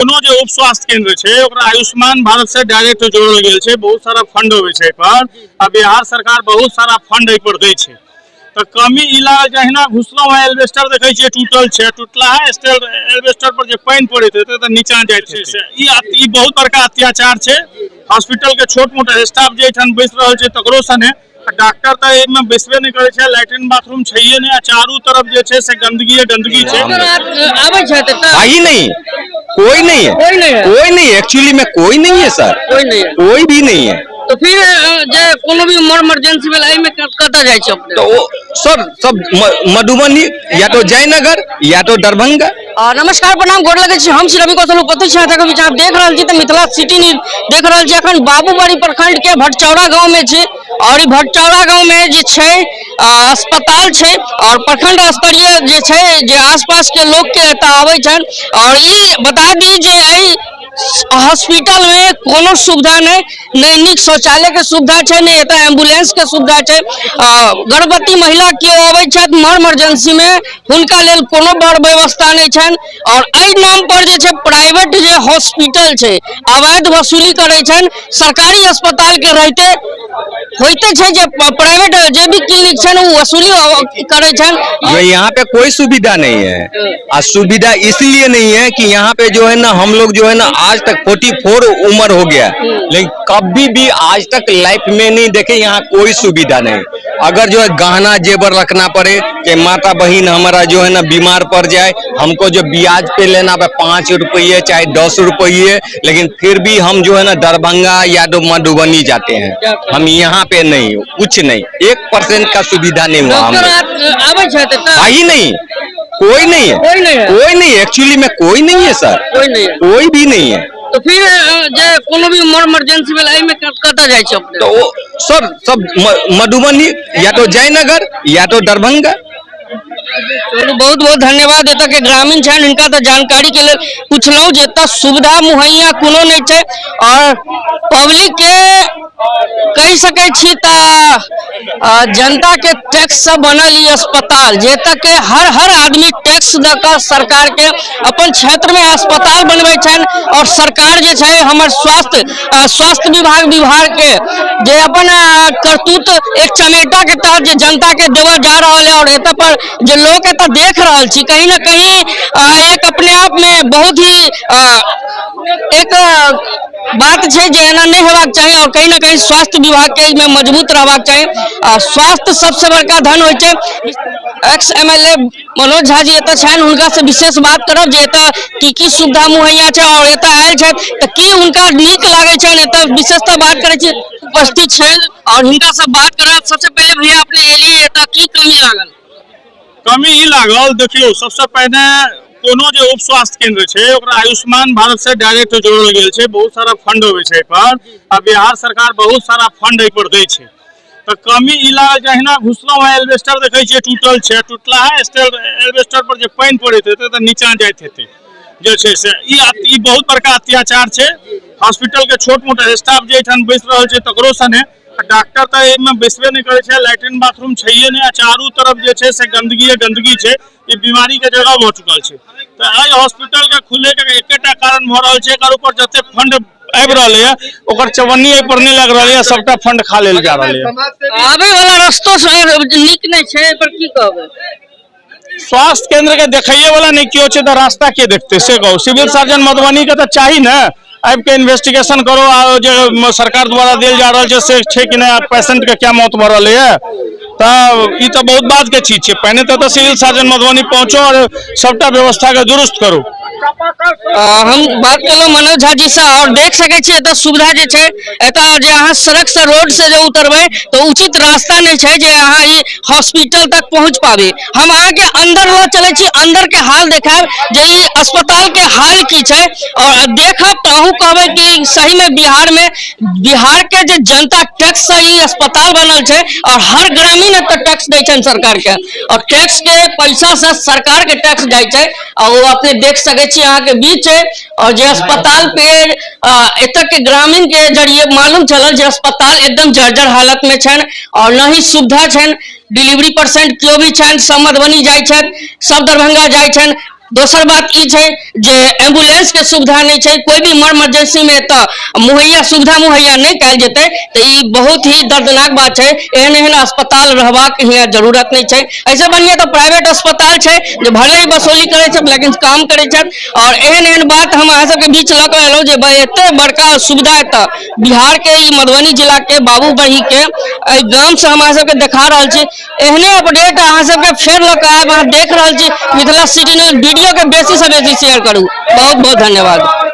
कोनो जे उप स्वास्थ्य केंद्र छै ओकरा आयुष्मान भारत से डायरेक्ट जोड़ल गेल छै। बहुत सारा फंड अबै छै एहिपर आ बिहार सरकार बहुत सारा फंड एहिपर दै छै। तऽ कमी ई लागल, जहिना घुसलहुँ हँ एल्बेस्टर देखै छियै टूटल छै, टूटला है एल्बेस्टर पर जे पानि पड़ैत हेतै तऽ नीचाँ जाइत छै। से ई ई बहुत बड़का अत्याचार छै। हॉस्पिटल के छोट मोट स्टाफ जे एहिठाम बैस रहल छै तकरो सने डॉक्टर तऽ एहिमे बैसबे नहि करै छै, लैट्रिन बाथरूम छैहे नहि आ चारू तरफ जे छै से गंदगी गंदगी छै। आबै छै तऽ भाई नहीं, कोई नहीं है। कोई नहीं है। कोई नहीं, एक्चुअली में कोई नहीं है सर। कोई नहीं है। कोई भी नहीं है। तऽ फिर जे कोनो भी इमरजेंसी भेल एहिमे कतऽ जाइ छै अपने? तो वो सर सब मधुबनी या तो जयनगर या तो दरभंगा। नमस्कार, प्रणाम, गोर लगै छी। हम श्री रवि कौशल उपस्थित छी अहाँके बीच। अहाँ देख रहल छी तऽ मिथिला सिटी न्यूज देख रहल छी। अखन बाबूबाड़ी प्रखंड के भटचौरा गांव में छी और ई भटचौरा गांव में जे छै अस्पताल छै और प्रखंड स्तरीय जे छै जे आसपास के लोक के एतऽ आबै छनि। और ई बता दी जे एहि हॉस्पिटल में कोनो सुविधा नहि, नहि नीक शौचालय के सुविधा छै, नहि एतऽ एम्बुलेंस के सुविधा छै। गर्भवती महिला केओ अबै छथि मर इमरजेंसी में, हुनका लेल कोनो बड़ व्यवस्था नहि छनि। और एहि नाम पर जे छै प्राइवेट जे हॉस्पिटल छै अवैध वसूली करै छनि। सरकारी अस्पताल के रहिते होइते छै जे प्राइवेट जे भी क्लिनिक छनि ओ वसूली करै छनि। ये यहाँ पे कोई सुविधा नहीं है आ सुविधा इसलिए नहीं है कि यहाँ पे जो है ना हम लोग जो है ना आज तक 44 उम्र हो गया, लेकिन कभी भी आज तक लाइफ में नहीं देखे यहाँ कोई सुविधा नहीं। अगर जो है गहना जेवर रखना पड़े कि माता बहन हमारा जो है ना बीमार पड़ जाए, हमको जो ब्याज पे लेना पड़े 5 रुपये चाहे 10 रुपये, लेकिन फिर भी हम जो है ना दरभंगा या तो मधुबनी जाते हैं। हम यहाँ पे नहीं, कुछ नहीं, 1% का सुविधा नहीं हुआ हम डॉक्टर लोग। आबै छथि तऽ? भाई नहीं, कोई नहीं है। कोई नहीं है। कोई नहीं, एक्चुअली में कोई नहीं है सर। कोई नहीं है। कोई भी नहीं है। तऽ फिर जे कोनो भी इमरजेंसी भेल एहिमे कतऽ जाइ छै अपने? तो वो सर सब मधुबनी या तो जयनगर या तो दरभंगा। चलू, बहुत बहुत धन्यवाद। एतऽ के ग्रामीण छनि, हिनका तऽ जानकारी के लेल पुछलहुँ जे एतऽ सुविधा मुहैया कोनो नहि छै और पब्लिक के कहि सकै छी तऽ जनता के टैक्स से बनल ई अस्पताल, जे एतऽ के हर हर आदमी टैक्स दऽ कऽ सरकार के अपन क्षेत्र में अस्पताल बनबै छनि। और सरकार जे छै हमर स्वास्थ्य विभाग के जे अपन करतूत एक चमेटा के तहत जे जनता के देवल जा रहल है। और एतऽ पर जे लोग एतऽ देख रहल छी कहीं ना कहीं एक अपने आप में बहुत ही एक बात छै जे एना नहि हेबाक चाही और कहीं ना कहीं स्वास्थ्य विभाग के एहिमे मजबूत रहबाक चाही। आ स्वास्थ्य सबसे बड़का धन होइ छै। Ex M L A Manoj Jha ji एतऽ छनि, हुनका से विशेष बात करब जे एतऽ की की सुविधा मुहैया छै और एतऽ आयल छथि तऽ की हुनका नीक लागै छनि। एतऽ विशेषतः बात करै छी, उपस्थित छनि और हिनका से बात करब। सबसे पहिले भैया अपने एलियै एतऽ, की कमी लागल? कमी ई लागल, देखियौ सबसे पहिने कोनो जे उप स्वास्थ्य केंद्र छै ओकरा आयुष्मान भारत से डायरेक्ट जोड़ल गेल छै। बहुत सारा फंड अबै छै एहिपर आ बिहार सरकार बहुत सारा फंड एहिपर दै छै। तऽ कमी ई लागल, जहिना घुसलहुँ हँ एल्बेस्टर देखै छियै टूटल छै, टूटला है एल्बेस्टर पर जे पानि पड़ैत हेतै तऽ नीचाँ जाइत हेतै। जे छै से ई ई बहुत बड़का अत्याचार छै। हॉस्पिटल के छोट मोट स्टाफ जे एहिठाम बैस रहल छै तकरो सने डॉक्टर तऽ एहिमे बैसबे नहि करै छै, लैट्रिन बाथरूम छैहे नहि आ चारू तरफ जे छै से गंदगी गंदगी छै। ई बीमारी के जगह भऽ चुकल छै। तऽ एहि हॉस्पिटल के खुले के एकेटा कारण भऽ रहल छै, एकर ऊपर जते फंड आबि रहल यऽ ओकर चवन्नी एहि पर नहि लागि रहल यऽ, सबटा फंड खा लेल जा रहल यऽ। आबै वाला रस्तो नीक नहि छै, एहि पर की कहबै? स्वास्थ्य केंद्र के देखैये वाला नहि केओ छै तऽ रास्ता के देखते से कहू। सिविल सर्जन मधुबनी के तऽ चाही ने आबि के इन्वेस्टिगेशन करो आ जे सरकार द्वारा देल जा रहल छै से छै कि नहि, पेशेंट के क्या मौत भऽ रहल यऽ। तऽ ई तऽ बहुत बात के चीज छै। पहिने तऽ सिविल सर्जन मधुबनी पहुँचो और सबटा व्यवस्था के दुरुस्त करू। हम बात केलहुँ मनोज झा जी से और देख सकै छी एतऽ सुविधा जे छै, एतऽ जे अहाँ सड़क से रोड से जे उतरबै तऽ उचित रास्ता नहि छै जे अहाँ ई हॉस्पिटल तक पहुँच पाबी। हम अहाँके अंदर लऽ चलै छी, अंदर के हाल देखायब जे ई अस्पताल के हाल की छै और देखब तऽ अहूँ कहबै कि सही में बिहार में बिहार के जे जनता टैक्स से ई अस्पताल बनल छै और हर ग्रामीण एतऽ टैक्स दै छनि सरकार के और टैक्स के पैसा से सरकार के टैक्स जाइ छै और ओ अपने देख सकै छी अहाँके बीच छै। और जे अस्पताल पे एतऽ के ग्रामीण के जरिए मालूम चलल जे अस्पताल एकदम जर्जर हालत में छनि और न ही सुविधा छनि। डिलीवरी पेशेंट केओ भी छनि सब मधुबनी जाइ छथि, सब दरभंगा जाइ छनि। दोसर बात ई छै जे एम्बुलेंस के सुविधा नहि छै। कोई भी मर इमरजेंसी में एतऽ मुहैया सुविधा मुहैया नहि कयल जेतै तऽ ई बहुत ही दर्दनाक बात छै। एहन एहन अस्पताल रहबाक हियाँ जरूरत नहि छै। एहिसँ बढ़िआँ तऽ प्राइवेट अस्पताल छै जे भले ही वसूली करै छथि, लेकिन काम करै छथि। आओर एहन एहन बात हम अहाँ सबके बीच लऽ कऽ एलहुँ जे एते बड़का सुविधा एतऽ बिहार के ई मधुबनी जिला के बाबूबरही के एहि गाम से हम अहाँ सबके देखा रहल छी। एहने अपडेट अहाँ सबके फेर लऽ कऽ आयब। अहाँ देख रहल छी मिथिला सिटी न्यूज। वीडियो के बेसी से बेसी शेयर करू। बहुत बहुत धन्यवाद।